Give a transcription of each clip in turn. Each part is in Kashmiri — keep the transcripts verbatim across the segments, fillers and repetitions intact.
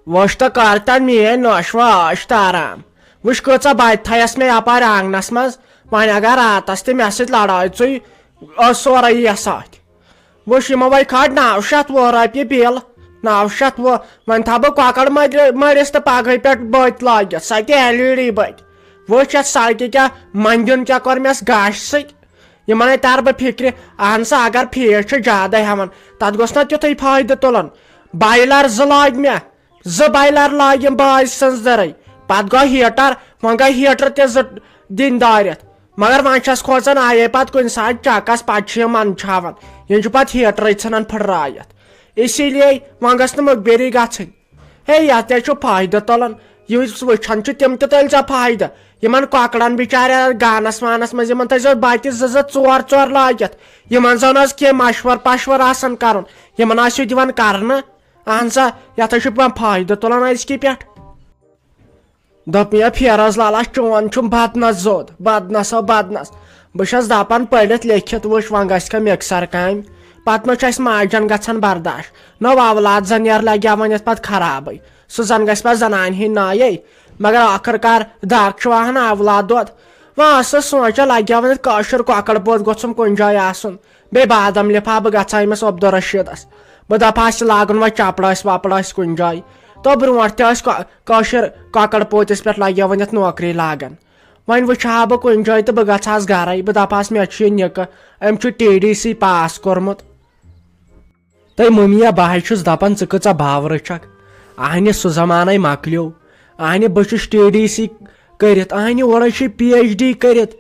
وٕچھ تہٕ کر تن میٲنۍ نوشوٕ عٲش تہٕ آرام۔ وٕچھ کۭژاہ بتہِ تھایس مےٚ یپارۍ آنگنس منٛز۔ وۄنۍ اگر راتس تہِ مےٚ سۭتۍ لڑٲے ژٕے، ٲس سورُے یس اتھۍ۔ وٕچھ یِمو وۄنۍ کھٲج نو شیٚتھ وُہ رۄپیہِ بِل۔ نو شیٚتھ وُہ۔ وۄنۍ تھاو بہٕ کۄکر مٔدرِ-، مٔرِس تہٕ پگہٕے پٮ۪ٹھ بٔتۍ لٲگِتھ، سۄ تہِ ایل ای ڈی بٔتۍ۔ وٕچھ یتھ سڑکہِ کیٛاہ منٛدیُن کیٛاہ کوٚر مےٚ گاشہِ سۭتۍ۔ یِمن ہے ترٕ بہٕ فکرِ۔ اہن سا، اگر فیٖس چھُ زیادے ہٮ۪وان، تتھ گوٚژھ نا تیُتھُے فٲیدٕ تُلُن۔ بایلر زٕ لٲگۍ مےٚ، زٕ بایلر لٲگۍ یِم بٲے سٕنٛز دٔرٕے۔ پتہٕ گوٚو ہیٹر، وۄنۍ گٔے ہیٹر تہِ زٕ دِنۍ دٲرِتھ۔ مگر وۄنۍ چھس کھوژان آیے پتہٕ کُنہِ ساتہٕ چکس، پتہٕ چھِ یِم منٛدچھاوان۔ یِم چھِ پتہٕ ہیٹرٕے ژھٕنان پھٕٹرٲیِتھ۔ اسی لیے وۄنۍ گٔژھ نہٕ مُخبری گژھٕنۍ۔ ہے، یتھ تہِ چھُ فٲیدٕ تُلان۔ یُس وٕچھان چھُ، تِم تہِ تُلۍ ژےٚ فٲیدٕ۔ یِمن کۄکرن بچارٮ۪ن گانس وانس منٛز، یِمن تھٲیزیو بتہِ زٕ زٕ ژور ژور لٲگِتھ۔ یِمن زن اوس کینٛہہ مشور پشور آسان کرُن، یِمن آسِو دِوان کرنہٕ۔ اہن سا، یتھ حظ چھُ پٮ۪وان فٲیدٕ تُلان أزکہِ پٮ۪ٹھ۔ دوٚپ مےٚ، فیروز لالا، چون چھُم بدنس زوٚد، بدنس ہو بدنس۔ بہٕ چھَس دَپان، پٔرِتھ لیکھِتھ وٕچھ، وۄنۍ گژھِ کھا مِکسر کامہِ؟ پتہٕ ما چھُ اَسہِ ماجن گژھان برداش؟ نو اولاد زن یار لگہِ ہا وۄنۍ یتھ پتہٕ خرابٕے۔ سُہ زن گژھِ پتہٕ زنانہِ ہٕنٛدۍ نایے۔ مگر ٲخٕر کار دگ چھُ وہان اولاد دۄد۔ وۄنۍ ٲسٕس سونٛچان، لگہِ ہا وۄنۍ یتھ کٲشُر کۄکر پوت گوٚژھُم کُنہِ جایہِ آسُن۔ بیٚیہِ بادام لفافہٕ گژھِ ہا أمِس عبدالرشیدس۔ بہٕ دپہٕ ہس، یہِ لاگُن وۄنۍ چپڑٲسۍ وپڑٲسۍ کُنہِ جایہِ۔ تو برونٛٹھ تہِ ٲسۍ کٲ-، کٲشِر کۄکر پوتِس پٮ۪ٹھ لگہِ ہا وۄنۍ یتھ نوکری لاگان۔ وۄنۍ وٕچھِ ہا بہٕ کُنہِ جایہِ تہٕ بہٕ گژھٕ ہس گرے، بہٕ دپہٕ ہس، مےٚ چھُ یہِ نِکہٕ، أمۍ چھُ ٹی ڈی سی پاس کوٚرمُت۔ تہٕ مٔمیا، بہٕ ہاے چھُس دپان، ژٕ کۭژاہ باورٕ چھکھ۔ اہنہِ سُہ زمانے مۄکلیو۔ اہنہِ بہٕ چھُس ٹی ڈی سی کٔرِتھ، اہنہِ اورے چھُ پی ایچ ڈی کٔرِتھ،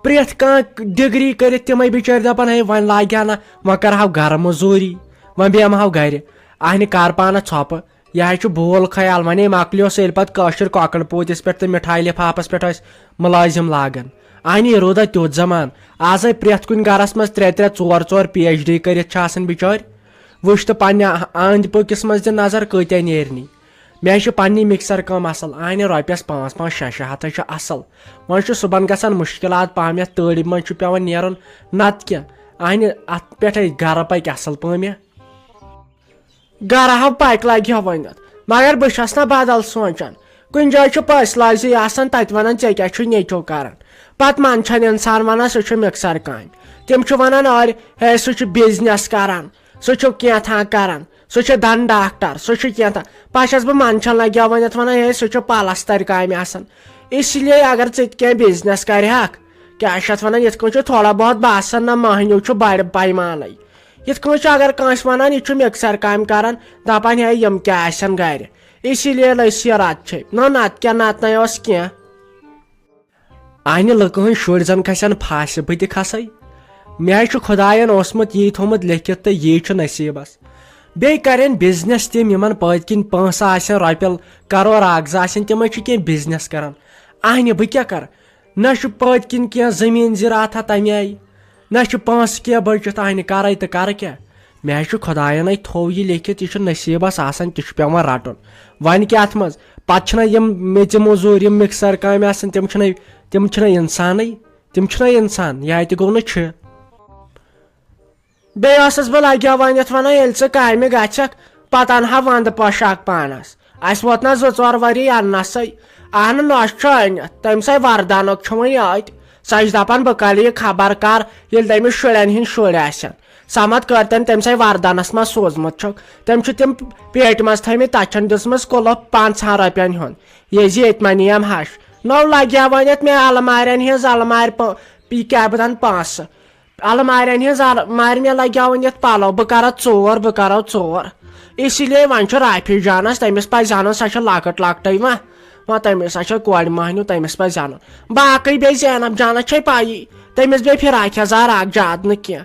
پرٛٮ۪تھ کانٛہہ ڈگری کٔرِتھ، تِمے بِچٲرۍ دپان، ہے وۄنۍ لاگہِ ہا نہ، وۄنۍ کرٕ ہاو گرٕ مٔزوٗری، وۄنۍ بیٚہمہٕ ہاو گرِ۔ اہنہِ کر پانس ژھۄپہٕ۔ یہِ حظ چھُ بول خیال، وۄنۍ ہے مۄکلیو سُہ، ییٚلہِ پتہٕ کٲشِر کۄکر پوٗتِس پٮ۪ٹھ تہٕ مِٹھایہِ لِفافس پٮ۪ٹھ ٲسۍ مُلٲزِم لاگان۔ اہنہِ، یہِ روٗدا تیُتھ زمان۔ آز آے پرٛٮ۪تھ کُنہِ گرس منٛز ترٛےٚ ترٛےٚ، ژور ژور پی ایچ ڈی کٔرِتھ چھِ آسان بِچٲرۍ۔ وٕچھ تہٕ پننہِ أنٛدۍ پٔکِس منٛز تہِ نظر، کۭتیٛاہ نیرنی۔ مےٚ حظ چھِ پننی مِکسر کٲم اصل۔ اہنہِ، رۄپیس پانٛژھ پانٛژھ شےٚ شےٚ ہتھ حظ چھِ اصل۔ وۄنۍ چھُ صُبحن گژھان مُشکلات پہم، یتھ تۭرِ منٛز چھُ پٮ۪وان نیرُن، نتہٕ کیٛاہ۔ اہنہِ، اتھ پٮ۪ٹھ ہے گرٕ پکہِ اصل پٲمہِ۔ گرٕ ہاو پکہِ لگہِ ہا ؤنِتھ، مگر بہٕ چھس نہ بدل سونچان۔ کُنہِ جایہِ چھُ پٔژھۍ لٲزی آسان، تتہِ ونان، "ژےٚ کیٛاہ چھُے نیٚچو کران؟" پتہٕ منٛدچھان انسان، ونان، "سُہ چھُ مکسر کامہِ۔" تِم چھِ ونان اورٕ، "ہے، سُہ چھُ بزنس کران، سُہ چھُ کینٛہہ تام کران، سُہ چھُ دن ڈاکٹر، سُہ چھُ کینٛہہ تام۔" پتہٕ چھس بہٕ منٛدچھان لگہِ ہا ؤنِتھ، ونان، "ہے، سُہ چھُ پلستر کامہِ آسان۔" اسی لیے اگر ژٕ تہِ کینٛہہ بزنس کرِہکھ، کیٛاہ چھِ اتھ ونان، یِتھ کٔنۍ چھُ تھوڑا بہت باسان نہ مٔہنیوٗ چھُ بڑِ پیمانَے۔ یِتھ کٔنۍ چھُ اگر کٲنٛسہِ ونان، یہِ چھُ مکسر کامہِ کران، دپان، ہے، یِم کیٛاہ آسن گرِ۔ اسی لیے لٔج یہِ رد چھے۔ نہ، نتہٕ کیٛاہ، نتہٕ نے اوس کینٛہہ۔ اہنہِ، لُکہٕ ہٕنٛدۍ شُرۍ زن کھسن پھاسہِ، بہٕ تہِ کھسے۔ مےٚ حظ چھُ خۄداین اوسمُت یی تھوٚمُت لیکھِتھ تہٕ یی چھُ نصیٖبس۔ بیٚیہِ کرن بزنس تِم، یِمن پٔتۍ کِنۍ پونٛسہٕ آسن، رۄپیہِ کرور اکھ زٕ آسن، تِمے چھِ کینٛہہ بزنس کران۔ اہنہِ، بہٕ کیٛاہ کرٕ؟ نہ چھُ پٔتۍ کِنۍ کینٛہہ زٔمیٖن زِراعتھا تَمہِ آیہِ، نہ چھُ پونٛسہٕ کینٛہہ بٔچِتھ۔ اہنہِ، کَرَے تہٕ کَرٕ کیٛاہ؟ مےٚ حظ چھُ خۄدایَنَے تھوٚو یہِ لیکھِتھ، یہِ چھُ نصیٖبَس آسان، تہِ چھُ پٮ۪وان رَٹُن۔ وۄنۍ کیٛاہ اَتھ منٛز؟ پَتہٕ چھِنہ یِم میٚژِ موٚزوٗرۍ، یِم مِکسَر کامہِ آسان، تِم چھِنہ، تِم چھِنہ اِنسانٕے، تِم چھِنہ اِنسان، یا تہِ گوٚو نہٕ چھِ۔ بیٚیہِ ٲسٕس بہٕ لگیو ؤنِتھ ونان، ییٚلہِ ژٕ کامہِ گژھکھ، پتہٕ انہٕ ہا ونٛدٕ پوشاک پانس۔ اسہِ ووت نہ زٕ ژور ؤری اننسٕے۔ اہنہٕ، نۄش چھُ أنِتھ، تٔمِس ہے وردانُک چھُ وۄنۍ یٲتۍ۔ سۄ چھِ دپان، بہٕ کرٕ یہِ خبر کر، ییٚلہِ تٔمِس شُرٮ۪ن ہٕنٛدۍ شُرۍ آسن۔ سمتھ کٔرۍ تٔمۍ، تٔمِس ہے وردانس منٛز سوٗزمُت چھُکھ۔ تٔمۍ چھُ تِم پیٹہِ منٛز تھٲومٕتۍ، تتھ چھن دِژمٕژ کُلف پانٛژہن رۄپین ہُنٛد۔ یہِ زِ ییٚتہِ ما نِیم ہش۔ نو لگیو ؤنِتھ مےٚ المارٮ۪ن ہٕنٛز المارِ پٲ-، یہِ کیٛاہ بہٕ دن پونٛسہٕ۔ المارٮ۪ن ہٕنٛز المارِ مےٚ لگیاوٕنۍ یتھ پلو، بہٕ کرٕ ژور، بہٕ کرٕ ژور۔ اسی لیے وۄنۍ چھُ رافی جانس، تٔمِس پزِ انُن، سۄ چھِ لۄکٕٹ لۄکٹٕے وۄنۍ۔ وۄنۍ تٔمِس، سۄ چھےٚ کورِ مہنیو، تٔمِس پزِ انُن۔ باقٕے بیٚیہِ زینب جانس چھے پایی، تٔمِس بیٚیہِ فراق یزار اکھ، زیادٕ نہٕ کینٛہہ۔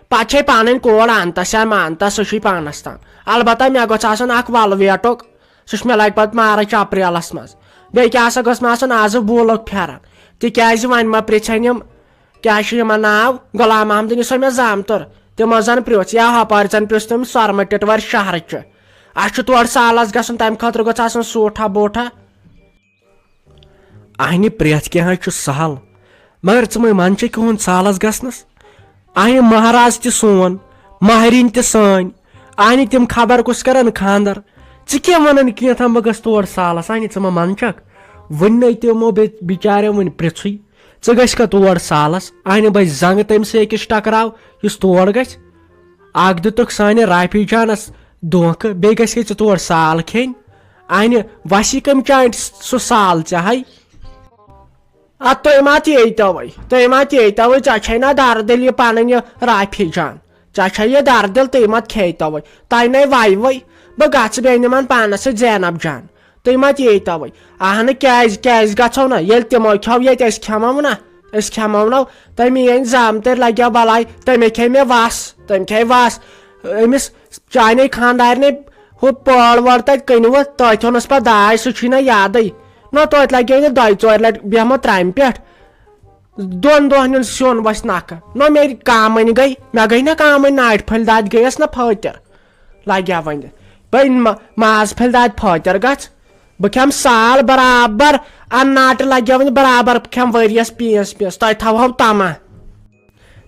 پتہٕ چھے پنٕنۍ کورِ انتس یا مانتس، سُہ چھُے پانس تام۔ البتہ مےٚ گوٚژھ آسُن اکھ ویلویٹُک، سُہ چھُ مےٚ لگہِ پتہٕ مارچ اپریلس منٛز۔ بیٚیہِ کیٛاہ سا گوٚژھ مےٚ آسُن آزٕ وولُک پھٮ۪رن، تِکیٛازِ وۄنۍ ما پرژھن یِم کیٛاہ چھُ یِمن ناو؟ غلام محمدٕنۍ یُس وۄنۍ مےٚ زامتُر، تِمو زن پرٛژھ، یا ہۄپٲرۍ زن پرٛژھ تٔمۍ سۄرمہٕ ٹِٹوٲرۍ شہرٕ چہِ۔ اسہِ چھُ تورٕ سالس گژھُن، تمہِ خٲطرٕ گوٚژھ آسُن سوٗٹھا بوٗٹھا۔ اہنہِ، پرٛٮ۪تھ کینٛہہ حظ چھُ سہل، مگر ژٕ مَے منٛدچھکھ یِہُنٛد سالس گژھنس؟ اہنہِ، مہراز تہِ سون، مہرِنۍ تہِ سٲنۍ۔ اہنہِ، تِم خبر کُس کرن خانٛدر؟ ژٕ کیٛاہ ونان کینٛہہ تام، بہٕ گژھٕ تور سالس، اہنہِ ژٕ ما منٛدچھکھ؟ وُنہِ نے تِمو بے-، بِچاریو وُنہِ پرٛژھُے، ژٕ گژھکھا تور سالس؟ اہنہِ بہٕ زنٛگہٕ تٔمۍ سٕے أکِس ٹکراو، یُس تور گژھِ۔ اکھ دِتُکھ سانہِ رافی جانس دھونٛکھٕ، بیٚیہِ گژھِ ہے ژٕ تور سال کھیٚنۍ۔ اہنہِ وسی کٔمۍ چانٛٹہِ سُہ سال ژےٚ ہے؟ ادٕ تُہۍ ما تہِ ییٚتوے، تُہۍ ما تہِ ییٚتوے، ژےٚ چھے نا دردِل یہِ پنٕنۍ یہِ رافی جان؟ ژےٚ چھے یہِ دردِل، تُہۍ ما تہِ کھیٚیتوے؟ تۄہہِ نے وَیوٕے۔ بہٕ گژھٕ بیٚیہِ نِمن پانس سۭتۍ زینب جان۔ تُہۍ ما تہِ ییٚتوے؟ اہنہٕ کیٛازِ، کیٛازِ گژھو نہٕ؟ ییٚلہِ تِمو کھیوٚو ییٚتہِ، أسۍ کھٮ۪مو نہ، أسۍ کھٮ۪مو نہ۔ تہٕ میٲنۍ زامتٕرۍ لگیو بلاے، تٔمۍ کھے مےٚ وس، تٔمۍ کھے وس۔ أمِس چانے خاندارنہِ ہُہ پٲڑ وٲڑ تتہِ کٕنِوٕ، تٔتھۍ اوٚنُس پتہٕ داے، سُہ چھُے نہ یادٕے۔ نہ توتہِ لگے نہٕ دۄیہِ ژورِ لٹہِ بیہمو ترامہِ پٮ۪ٹھ۔ دۄن دۄہن ہُنٛد سیُن وَسہِ نَکھٕ۔ نہ مےٚ کامٕنۍ گٔے، مےٚ گٔے نہ کامٕنۍ، ناٹہِ پھٔلۍ دادِ گٔیَس نہ پھٲتِر۔ لگیا وۄنۍ۔ بٔے ما-، ماز پھٔلۍ دادِ پھٲتِر گژھ۔ بہٕ کھٮ۪مہٕ سال برابر، اَن ناٹہِ لگیا وۄنۍ برابر، بہٕ کھٮ۪مہٕ ؤریَس پیٖس پیٖس، تۄہہِ تھاوہو تما۔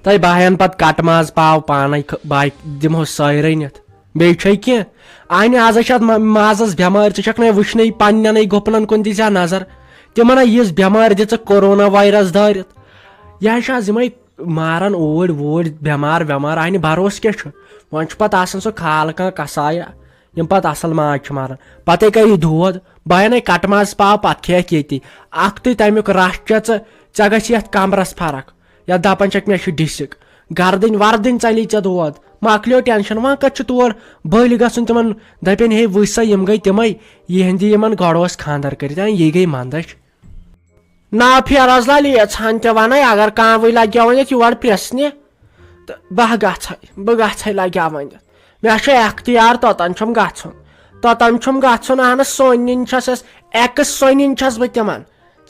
تۄہہِ بایَن پتہٕ کٹہٕ ماز پاو پانے، خ-، بایہِ دِمہو سٲرے نِتھ۔ بیٚیہِ چھے کینٛہہ؟ اہنہِ آز چھِ اتھ ما-، مازس بٮ۪مٲرۍ، ژٕ چھکھ نہٕ وٕچھنٕے، پننٮ۪نٕے گُپنن کُن دِژ ہا نظر۔ تِمن ہا یِژھ بٮ۪مٲرۍ دِژٕکھ کورونا وایرس دٲرِتھ۔ یہِ ہا چھِ آز یِمے ماران اوٗرۍ ووٗرۍ، بٮ۪مار وٮ۪مار، اہنہِ بروسہٕ کیٛاہ چھُ؟ وۄنۍ چھُ پتہٕ آسان سُہ کھالہٕ کانٛہہ کسایہ، یِم پتہٕ اصل ماز چھِ ماران۔ پتے کری دود، باینے کٹہٕ ماز پاو، پتہٕ کھیٚکھ ییٚتی۔ اکھتُے تمیُک رس چےٚ ژٕ، ژےٚ گژھی یتھ کمرس فرق۔ یا دپان چھکھ مےٚ چھُ ڈسک، گردٕنۍ وردٕنۍ ژلی ژےٚ دود، مۄکلیو ٹینشن۔ وۄنۍ کتہِ چھُ تور بٔلۍ گژھُن؟ تِمن دپن ہے وٕچھ سا، یِم گٔے تِمے، یِہنٛدِ یِمن گۄڈٕ اوس خانٛدر کٔرِتھ، اے، یہِ گٔے منٛدچھ۔ نا پھیرٕ حظ للہِ، یژھان تہِ ونَے، اگر کانٛہہ وٕنۍ لگہِ ہا وۄنۍ یتھ یور پرٛژھنہِ، تہٕ بہٕ گژھے، بہٕ گژھے لگہِ ہا وۄنۍ یتھ۔ مےٚ چھُ اختیار، توٚتن چھُم گژھُن، توٚتن چھُم گژھُن۔ اہن حظ، سۄنِنۍ چھس أسۍ، ایکس سۄنِنۍ چھس بہٕ تِمن۔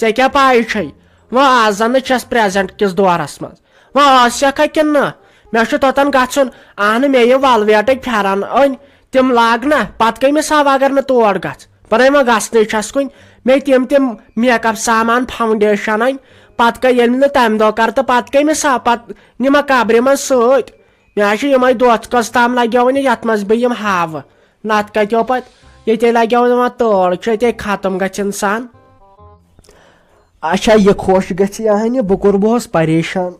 ژےٚ کیٛاہ پَے چھے؟ وۄنۍ آز زَن نہٕ چھَس پرٛٮ۪زَنٛٹ کِس دورَس منٛز۔ وۄنۍ ٲسیٛاکھا کِنہٕ نہٕ؟ مےٚ چھُ توٚتَن گژھُن۔ اَہنہٕ، مےٚ یہِ وَلویٹٕکۍ پھٮ۪رَن أنۍ، تِم لاگنہ، پَتہٕ کٔمِس ہاو اگر نہٕ تور گژھ؟ پَرَے وۄنۍ گژھنٕے چھَس کُنہِ۔ مےٚ تِم تِم میک اپ سامان، فاوڈیشن أنۍ، پَتہٕ کٔہ ییٚلہِ نہٕ تَمہِ دۄہ کَرٕ تہٕ پَتہٕ کٔمِس ہاو؟ پَتہٕ نِمہ قبرِ منٛز سۭتۍ۔ مےٚ حظ چھِ یِمَے دۄژھ کٔژ تام لَگیو وۄنۍ یَتھ منٛز بہٕ یِم ہاوٕ۔ نَتہٕ کَتہِ پَتہٕ ییٚتے لَگیو وۄنۍ تٲر، چھُ ییٚتے ختم گژھِ اِنسان۔ اچھا، یہِ خۄش گژھِ یا ہنہِ، بہٕ کوٚر بہٕ اوس پریشان۔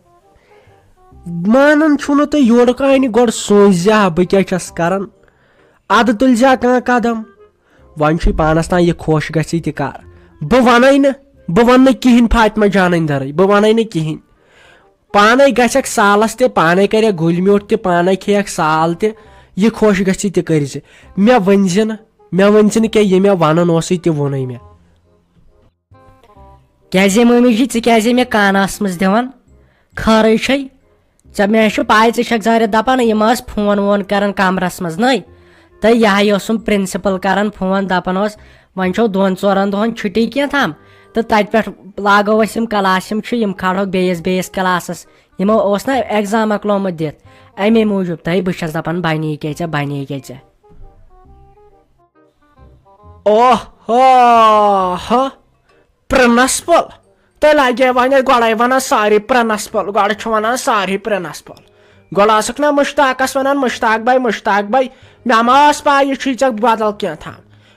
مانان چھُو نہٕ تُہۍ، یورُک اَنہِ گۄڈٕ سوٗنٛچ زِ ہا بہٕ کیٛاہ چھَس کران، اَدٕ تُلۍ زِ ہا کانٛہہ قدم۔ وۄنۍ چھُے پانَس تام یہِ خۄش گژھِ تہِ کر۔ بہٕ وَنَے نہٕ، بہٕ وَنہٕ نہٕ کِہیٖنۍ فاطمہ جانٕنۍ دَرٕے، بہٕ وَنَے نہٕ کِہیٖنۍ۔ پانے گژھکھ سالس تہِ، پانے کرکھ گُلۍ میوٗٹھ تہِ، پانے کھیٚیکھ سال تہِ، یہِ خۄش گژھِ تہِ کٔرۍ زِ۔ مےٚ ؤنۍ زِ نہٕ، مےٚ ؤنۍ زِ نہٕ کینٛہہ، یہِ مےٚ ونُن اوسُے تہِ ووٚنُے مےٚ۔ کیٛازِ مٲمی جی، ژٕ کیٛازِ مےٚ کانس منٛز دِوان؟ خٲرٕے چھے۔ ژےٚ، مےٚ چھُ پاے ژٕ چھکھ زارِ دپان یِم ٲسۍ فون وون کران کمرس منٛز نٔے، تہٕ یہِ ہا یہِ اوسُم پرنسپل کران فون، دپان اوس وۄنۍ چھو دۄن ژورن دۄہن چھُٹی کینٛہہ تام، تہٕ تتہِ پٮ۪ٹھ لاگو أسۍ یِم کلاس، یِم چھِ، یِم کھالہوکھ بیٚیِس بیٚیِس کلاسس، یِمو اوس نہ ایگزام مۄکلومُت دِتھ، امے موٗجوٗب۔ تہٕ بہٕ چھس دپان بنے کیٛاہ ژےٚ، بنے کیٛاہ ژےٚ؟ اوہ ہو ہو۔ پرنسپل؟ تۄہہِ لگے وۄنۍ گۄڈے ونان ساری پرنسپل، گۄڈٕ چھُ ونان ساری پرنسپل۔ گۄڈٕ ٲسٕکھ نہ مشتاقس ونان، مشتاق بھائی، مشتاق بھائی، مےٚ ما ٲس پاے یہِ چھُے ژےٚ بدل کینٛہہ تھام۔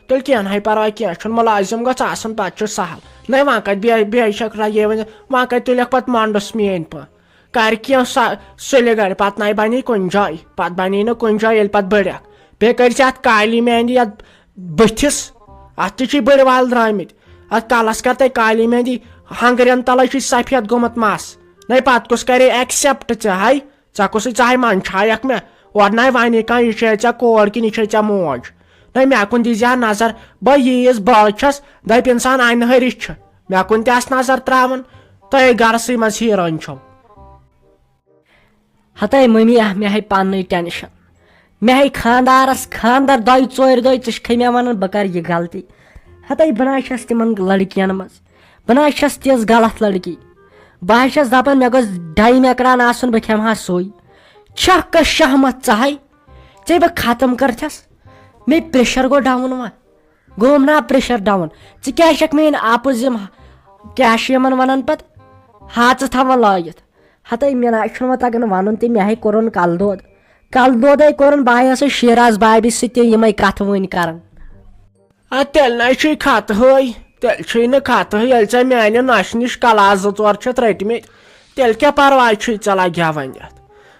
تیٚلہِ کینٛہہ نہے پرواے، کینٛہہ چھُنہٕ، مُلازِم گوٚژھ آسُن، پتہٕ چھُ سہل۔ نَے وۄنۍ کتہِ بے-، بیٚیہِ چھکھ لگے وۄنۍ، وۄنۍ کتہِ تُلکھ پتہٕ مۄنڈس میٲنۍ پٲٹھۍ؟ کر کینٛہہ سا سُلہِ گرِ، پتہٕ نَے بنے کُنہِ جایہِ، پتہٕ بنے نہٕ کُنہِ جایہِ، ییٚلہِ پتہٕ بٔڑکھ۔ بیٚیہِ کٔرۍ زِ اتھ کالی مہندی یتھ بٕتھِس، اتھ تہِ چھِ بٔڑۍ وال درٛامٕتۍ۔ اتھ کلس کر تۄہہِ کالی مہندی، ہنگرٮ۪ن تلے چھُے سفید گوٚمُت مس۔ نَے پتہٕ کُس کرے ایکسپٹ ژےٚ ہاے؟ ژےٚ کُسٕے ژاہے منٛدچھایکھ مےٚ؟ اورٕ نَے ونے کانٛہہ یہِ چھے ژےٚ کور کِنہٕ یہِ چھے ژےٚ موج۔ نَے مےٚ کُن دیٖزِ ہا نظر، بہٕ ییٖژ بٔڑ چھَس، دَپہِ اِنسان انہِ ہٲرِتھ چھُ۔ مےٚ کُن تہِ آس نظر ترٛاوان، تۄہے گرسٕے منٛز ہیٖرٲنۍ چھو۔ ہتے مٔمی، آ، مےٚ ہے پننُے ٹینشن۔ مےٚ ہے خاندارس خاندر دۄیہِ ژورِ دۄہہِ، ژٕ چھکھے مےٚ ونان بہٕ کرٕ یہِ غلطی۔ ہتے بہٕ نہ چھس تِمن لڑکین منٛز، بہٕ نہ چھس تِژھ غلط لڑکی۔ بہٕ حظ چھس دپان مےٚ گوٚژھ ڈاے مکران آسُن، بہٕ کھٮ۪مہٕ ہا سُے۔ چھکھ کس شہمت ژٕ ہے؟ ژےٚ بہٕ ختم کٔرتھس۔ مےٚ پریشر گوٚو ڈاوُن وۄنۍ۔ گوٚوم نا پریشر ڈاوُن؟ ژٕ کیٛاہ چھکھ میٲنۍ اپُز یِم کیٛاہ چھِ یِمن ونان پتہٕ، ہاژٕ تھاوان لٲگِتھ؟ ہتے مےٚ نہ چھُنہٕ وۄنۍ تگان ونُن تہِ، مےٚ ہے کوٚرُن کلہٕ دود۔ کلہٕ دودے کوٚرُن، بہٕ آیس شیراز بابی سۭتۍ تہِ یِمے کتھٕ وٕنۍ کران۔ اَدٕ تیٚلہِ نَے چھُے خطہٕے، تیٚلہِ چھُے نہٕ خطہٕے، ییٚلہِ ژےٚ میٛانہِ نۄشہِ نِش کلاس زٕ ژور چھِتھ رٔٹمٕتۍ، تیٚلہِ کیٛاہ پرواے چھُے ژےٚ لگہِ ہا وۄنۍ اَتھ؟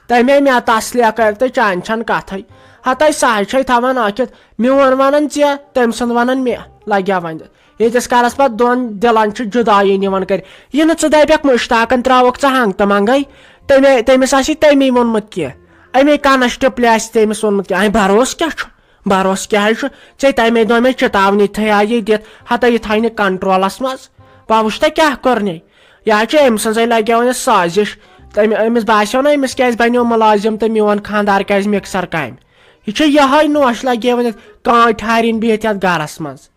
تَمے مےٚ تسلیہ کَرِ تہٕ چانہِ چھَنہٕ کَتھٕے۔ ہَتَے سۄ ہَے چھَے تھاوان ٲکھِتھ، میون وَنان ژےٚ، تٔمۍ سُنٛد وَنان مےٚ، لگہِ ہا وۄنۍ۔ ییٖتِس کالَس پَتہٕ دۄن دِلَن چھِ جُدایی نِوان کٔرِتھ، یہِ نہٕ ژٕ دَپَکھ مُشتاقَن ترٛاوَکھ ژٕ ہنٛگ تہٕ منٛگَے، تٔمۍ، تٔمِس آسہِ تٔمی ووٚنمُت کینٛہہ، اَمے کَنَس ٹِپلہِ آسہِ تٔمِس ووٚنمُت کینٛہہ، اَمہِ بھروسہٕ کیٛاہ چھُ؟ بھروسہٕ کیٛاہ حظ چھُ؟ ژےٚ تَمے دۄہ مےٚ چِتاونی تھٲے یہِ دِتھ، ہَتہ یہِ تھاوِ نہٕ کنٹرولَس منٛز۔ بہٕ وٕچھِ تہ کیٛاہ کٔرنَے۔ یہِ حظ چھُ أمۍ سٕنٛزٕے لَگیو وۄنۍ سازِش۔ تٔمۍ، أمِس باسیو نہ أمِس کیٛازِ بَنیو مُلٲزِم تہٕ میون خانٛدار کیٛازِ مِکسَر کامہِ؟ یہِ چھُ یِہوٚے نوش لَگیو وۄنۍ کانٛہہ ٹھارِنۍ بِہِتھ یَتھ گَرَس منٛز۔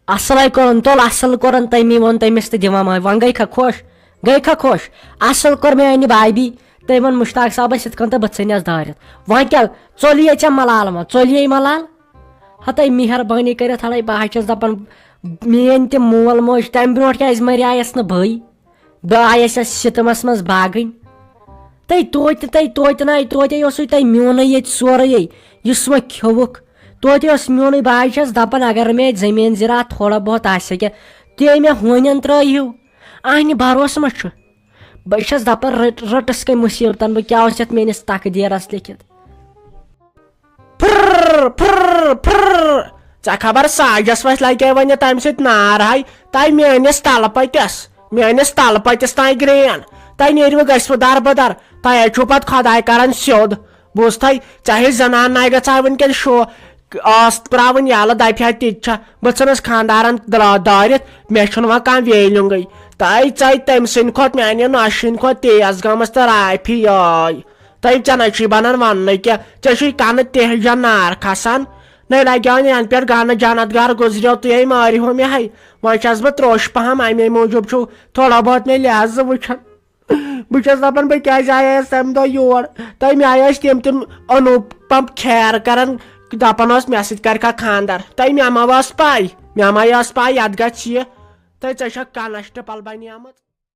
اصلے کوٚرُن تُل، اصل کوٚرُن، تٔمی ووٚن تٔمِس تہٕ دِوان ماے، وۄنۍ گٔے کھا خۄش؟ گٔے کھا خۄش؟ اصل کوٚر میانہِ بھابی، تٔمۍ ووٚن مُشتاق صٲبس یِتھ کٔنۍ تہٕ بہٕ ژھٕنِس دٲرِتھ۔ وۄنۍ کیٛاہ، ژوٚلیے ژےٚ ملال ما؟ ژوٚلیے ملال؟ ہتے مہربٲنی کٔرِتھ، ہڑے بہٕ حظ چھَس دپان، میٲنۍ تہِ مول موج تمہِ برونٛٹھ کیٛازِ مریایس نہٕ بٕے؟ بہٕ آیس یتھ سِتمس منٛز باگٕنۍ۔ تٔے توتہِ، تٔے توتہِ نَے، توتہِ اوسُے تۄہہِ میونُے ییٚتہِ سورُے۔ یُس وۄنۍ کھیوٚوُکھ، توتہِ اوس میونُے۔ بہٕ حظ چھَس دَپان، اگر مےٚ اَتہِ زٔمیٖن زِراعت تھوڑا بہت آسہِ ہا کینٛہہ، تہِ مےٚ ہونٮ۪ن ترٛٲیِو۔ اَہنہِ بھروسہٕ ما چھُ؟ بہٕ چھَس دَپان، رٔٹ-، رٔٹٕس کَمہِ مُصیٖبتَن، بہٕ کیٛاہ اوس یَتھ میٛٲنِس تقدیٖرَس لیٚکھِتھ؟ پھر، پھر، پھر۔ ژےٚ خبر ساجس وَسہِ لگے وۄنۍ تَمہِ سۭتۍ نار ہاے۔ تۄہہِ میٲنِس تلہٕ پٔتِس، میٲنِس تلہٕ پٔتِس تام گرٛین۔ تۄہہِ نیرِوٕ گژھِوٕ در بدر۔ تۄہہِ حظ چھُو پتہٕ خۄداے کران سیوٚد۔ بوٗزتھٕے، ژےٚ ہِش زنان ناے گژھِ ہا وٕنکیٚن شو-، ٲس پراوٕنۍ یَلہٕ، دپہِ ہا تِتہِ چھا۔ بہٕ ژھٕنس خانٛدارن درا-، دٲرِتھ، مےٚ چھُنہٕ وۄنۍ کانٛہہ ویلیوٗنگٕے۔ تۄہہِ ژاے تٔمۍ سٕنٛدِ کھۄتہٕ میانہِ نۄشہِ ہٕنٛدِ کھۄتہٕ تیز گٔمٕژ تہٕ رافی یٲے۔ تۄہہِ ژےٚ نَے چھُے بَنان وَننُے کینٛہہ، ژےٚ چھُے کَنہٕ تہِ ہیٚجَن نار کھَسان۔ نَے لَگیو نہٕ یَنہٕ پٮ۪ٹھ گَنہٕ جنت گَر گُزریو تُہۍ ہے مٲرِہو مےٚ ہے۔ وۄنۍ چھَس بہٕ ترٛوٚش پَہَم، اَمے موٗجوٗب چھُو تھوڑا بہت مےٚ لحاظ وٕچھان۔ بہٕ چھَس دَپان بہٕ کیٛازِ آیس تَمہِ دۄہ یور؟ تۄہہِ مےٚ آیہِ ٲسۍ تِم تِم أنوٗپم کھیر کَران، دَپان ٲس مےٚ سۭتۍ کَرِکھا خانٛدر۔ تۄہہِ مےٚ ما ٲس پَے؟ مےٚ ما ٲس پَے یَتھ گژھِ یہِ؟ تۄہہِ ژےٚ چھَو کَنَس ٹِپَل بَنیمٕژ۔